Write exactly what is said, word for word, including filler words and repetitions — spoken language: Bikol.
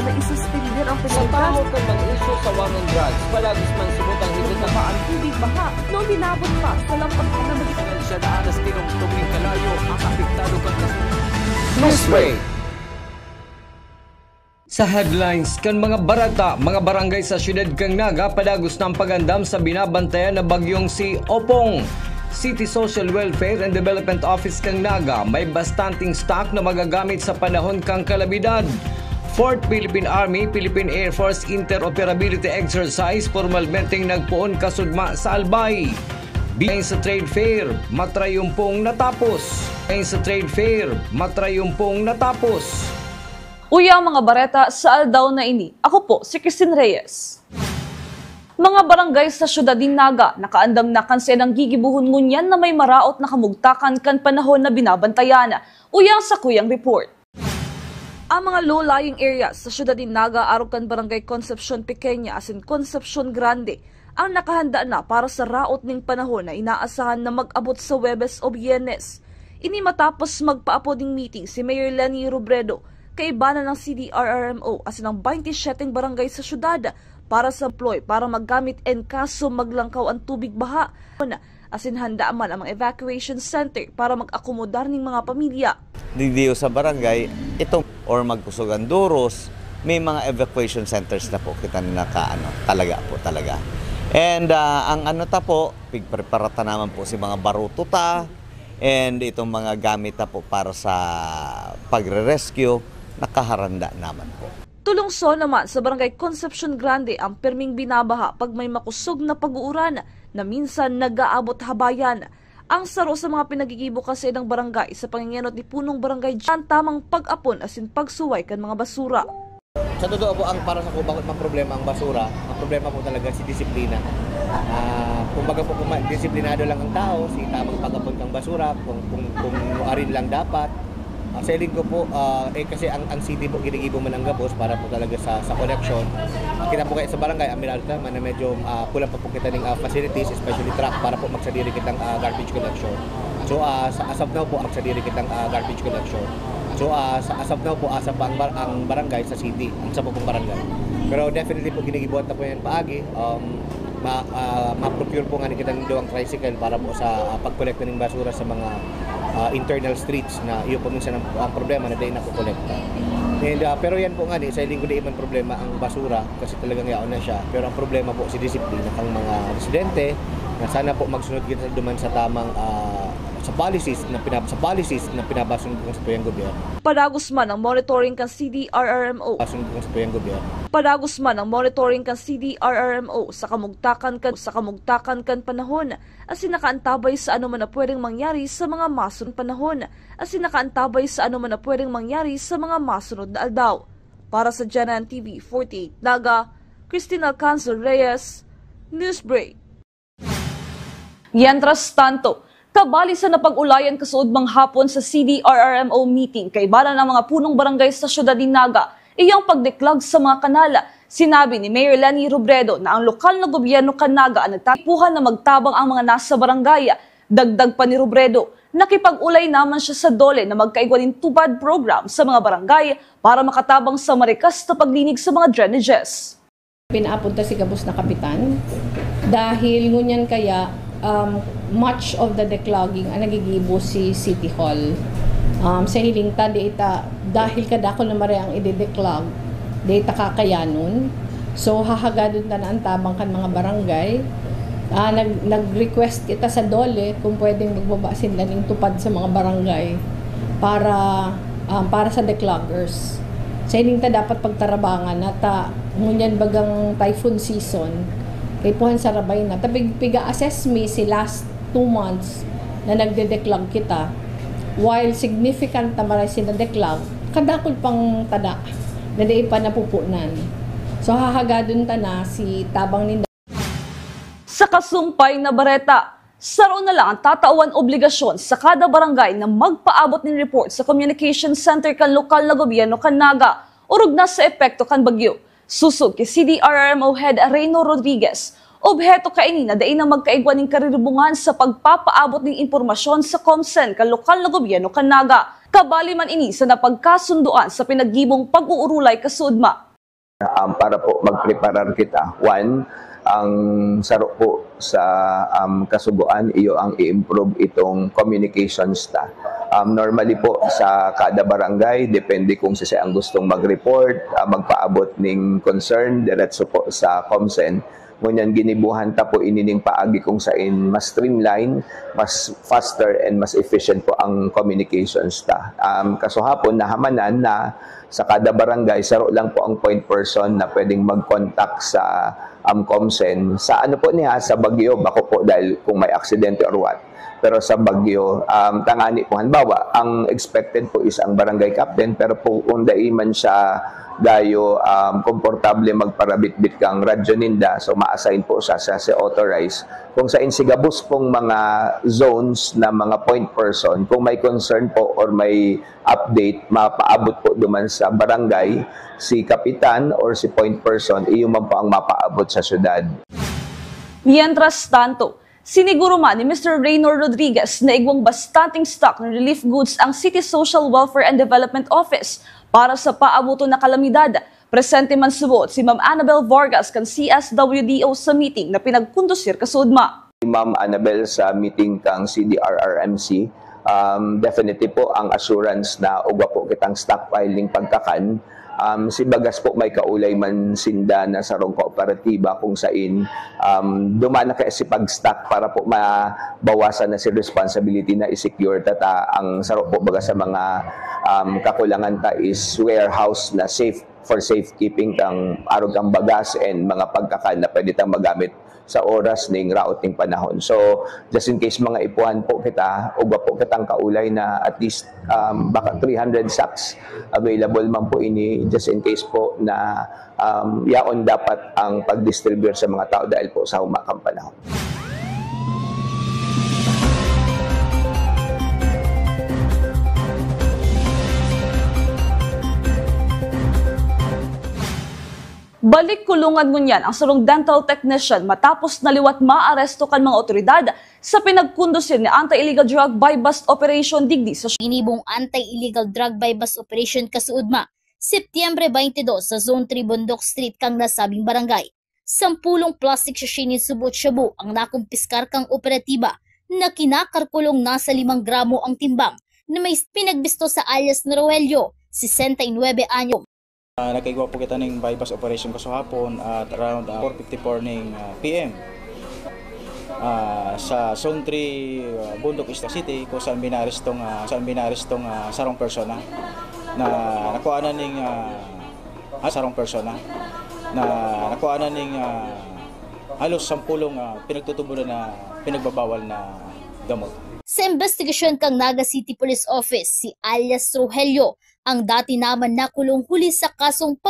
na isuspender ang Sa pagkakasal. Tahaw kan mga isyu sa war on drugs, palagos man subot ang higit na Bumaba ang tubig baha na uminabot pa sa lampas na magiging Siya daan na tinungtong nin kalayo ang apektado kan kasunod. Newsbreak. Sa headlines kan mga bareta, mga barangay sa siyudad kan Naga padagos na ang pag-andam sa binabantayan na bagyong si Opong. City Social Welfare and Development Office kan Naga may bastanteng stock na magagamit sa panahon kan kalamidad. Fourth Philippine Army, Philippine Air Force Interoperability Exercise pormalmenteng nagpoon kasugma sa Albay. Biyahe sa trade fair, matrayumpong natapos. Biyahe sa trade fair, matrayumpong natapos. Uya ang mga bareta sa aldaw na ini. Ako po si Christine Reyes. Mga barangay sa siyudad nin Naga nakaandam na kan saindang gigibohon ngunyan na may maraot na kamugtakan kan panahon na binabantayan. Uya ang sakuyang report. Ang mga low-lying areas sa siyudad nin Naga arog kan Barangay Concepcion Pequeña asin Concepcion Grande ang nakahanda na para sa raot ning panahon na inaasahan na mag-abot sa Huwebes o Biyernes. Ini matapos magpaapod ning meeting si Mayor Leni Robredo kaiba na ng C D R R M O asin ang baynte siyete barangay sa syudad para sa employ para magamit en kaso maglangkaw an tubig baha asin handa man ang mga evacuation center para mag-akomodar ning mga pamilya. Digdi sa barangay, itong or magkusog ang duros, may mga evacuation centers na po kita naka-, ano, talaga po, talaga. And, ah, ang ano ta po, pigprepara ta naman po si mga baruto ta, and itong mga gamit ta po para sa pagre-rescue, nakaharanda naman po. Tulungso naman sa Barangay Concepcion Grande ang pirming binabaha pag may makusog na pag-uuran na minsan nag-aabot habayan. Ang saro sa mga pinagigibo kan saindang barangay sa pangengenot ni Punong Barangay Jan tamang pag-apon asin pagsuway kan mga basura. Sa totoo po, ang para sa ko, bakit ang problema ang basura? Ang problema po talaga si disiplina. Ah, kumbaga po, kung ma-, disiplinado lang ang tao, si tamang pag-apon kang basura, kung, kung, kung arin lang dapat. Ah, sa hiling ko po, ah, eh, kasi ang, ang city po, ginigibo man ang gabos para po talaga sa, sa collection. Ah, kita po kaya sa barangay, Amiral Tama, na medyo, ah, kulang pa po kita ning, ah, facilities, especially truck, para po magsadiri kitang, ah, garbage collection. So, ah, sa, as of now po, magsadiri kitang, ah, garbage collection. So, ah, sa, as of now po, asa pa ang bar-, ang barangay sa city, ang sa pong barangay. Pero definitely po, ginigibuhat na po yan paagi. Um, ma-, ah, ma-procure po nga ni kitang duwang tricycle para po sa, ah, pagkolekta ng basura sa mga, ah, internal streets na iyo po minsan ang, ang problema na dahil nakukolekta. And, ah, pero yan po nga ni, sa hiling ko di man problema ang basura kasi talagang yaon na siya. Pero ang problema po si disiplina kang mga residente na sana po magsunod kita duman sa tamang, ah, sa policies na pinab-, sa policies na pinabasong ko sa tuyang gobyerno. Padagos man ang monitoring kan C D R R M O. Basong ko sa tuyang gobyerno. Padagos man ang monitoring kan C D R R M O sa kamugtakan kan, sa kamugtakan kan panahon, asin nakaantabay sa anoman na pwedeng mangyari sa mga masunod panahon, asin nakaantabay sa anoman na pwedeng mangyari sa mga masunod na aldaw. Para sa Janan T V forty-eight Naga, Christine Alcanzar Reyes, Newsbreak. Mientras tanto, kabali sa napag-ulayan kasuodmang hapon sa C D R R M O meeting kaiba na ng mga punong barangay sa siyudad nin Naga, iyang pagdeklag sa mga kanal. Sinabi ni Mayor Leni Robredo na ang lokal na gobyerno kan Naga ang nagtatipuhan na magtabang ang mga nasa barangay. Dagdag pa ni Robredo, nakipag-ulay naman siya sa DOLE na magkaigwa nin TUPAD program sa mga barangay para makatabang sa marikas na paglinig sa mga drainages. Pinaapod ta si gabos na kapitan dahil ngunyan kaya, um, much of the declogging ang nagigibo si City Hall. Um, sa hiling ta, di ita, dahil kadakul na mare ang idedeclog, di ita kakayanon. So, hahagadon ta na ang tabang kan mga barangay. Ah, nag-, nag-request kita sa DOLE kung pwedeng magbaba sinda ning TUPAD sa mga barangay para, ah, para sa decloggers. Sa hiling ta dapat pagtarabangan na ta, ngunyan bagang typhoon season, kaipuhan sa rabay na. Tapig, piga-assess mi si last two months na nagde-declog kita, while significant na maray sinadeclog, kadakul pang tada na dai pa napupunan. So, hahagadon ta na si tabang ninda. Sa kasumpay na bareta, saro na lang ang tatawan obligasyon sa kada barangay na magpaabot nin report sa Communication Center kan lokal na gobyerno kan Naga, orog na sa epekto kan bagyo. Sosog ki C D R R M O Head Reyno Rodriguez, obheto kaini na dai na magkaigwa nin kariribungan sa pagpapaabot nin impormasyon sa ComCen kan lokal na gobyerno kan Naga. Kabali man ini sa napagkasundoan sa pinaggibong pag-uurulay kasuodma. Um, para po magpreparar kita. One, ang saro po sa um, kasugoan, iyo ang i-improve itong communications ta. Um, normally po, sa kada barangay, depende kung sisay ang gustong mag-report, ah, magpaabot ning concern, diretso po sa COMSEN. Ngunyan, ginibuhan ta po ini ning paagi kung sain mas streamline, mas faster, and mas efficient po ang communications ta. Um, kasuhapon, nahamanan na sa kada barangay, saro lang po ang point person na pwedeng mag-contact sa um, COMSEN. Sa ano po niya, sa Baguio, bako po dahil kung may aksidente or what. Pero sa Baguio, um, tangani po, halimbawa, ang expected po is ang barangay captain, pero po kung dai man siya gayo um, komportable magparabitbit kang radyo ninda, so ma-assign po siya sa, sa authorized. Kung sa insigabos pong mga zones na mga point person, kung may concern po or may update, mapaabot po duman sa barangay, si kapitan or si point person, iyo man po ang mapaabot sa syudad. Mientras tanto, siniguro man ni Mister Reynor Rodriguez na igwang bastanteng stock ng relief goods ang City Social Welfare and Development Office para sa paabuton na kalamidad. Presente man suot si Ma'am Annabel Vargas kan C S W D O sa meeting na pinagkondusir kasuodma. Ma'am Annabel sa meeting kang C D R R M C. Um, definitely po, ang assurance na ugwa po kitang stockpiling pagkakan. Um, si bagas po may kaulay man sinda na sarong kooperatiba kung sain um, dumana kaya si pag-stock para po mabawasan na si responsibility na i-secure tata ang saro po baga sa mga um, kakulangan ta is warehouse na safe for safekeeping kang arog kang bagas and mga pagkakan na pwede tang magamit sa oras ning raot ning panahon. So, just in case mga ipuhan po kita, ugwa po kitang kaulay na at least um, baka three hundred sacks available man po ini just in case po na um, yaon dapat ang pag-distribute sa mga tao dahil po sa humakang panahon. Balik kulungan ngunyan ang sarong dental technician matapos na liwat maaresto kan mga otoridad sa pinagkondusir na anti-illegal drug buy-bust operation digdi sa Ginibong anti-illegal drug buy-bust operation kasuodma, Setyembre twenty-two sa Zone three Bundok Street kan nasabing barangay. Sampulong plastic sachet nin subot shabu ang nakumpiskar kan operatiba na kinakalkulong nasa limang gramo ang timbang na may pinagbisto sa alias na Rogelio, sesenta y nuebe anyo. Ah, nagkaigwa po kita ning buy-bust operation kasuhapon at around ah, four fifty-four ning ah, P M. Ah, sa Zone three ah, Bundok Isla City kung saan binarestong ah, saan binarestong ah, sarong persona na nakuha na ning ah, ah, sarong persona na nakuha na ning ah, halos sampulong ah, pinagtutuburan na pinagbabawal na gamot. Sa investigasyon kang Naga City Police Office, si alias Rogelio ang dati naman nakulong huli sa kasong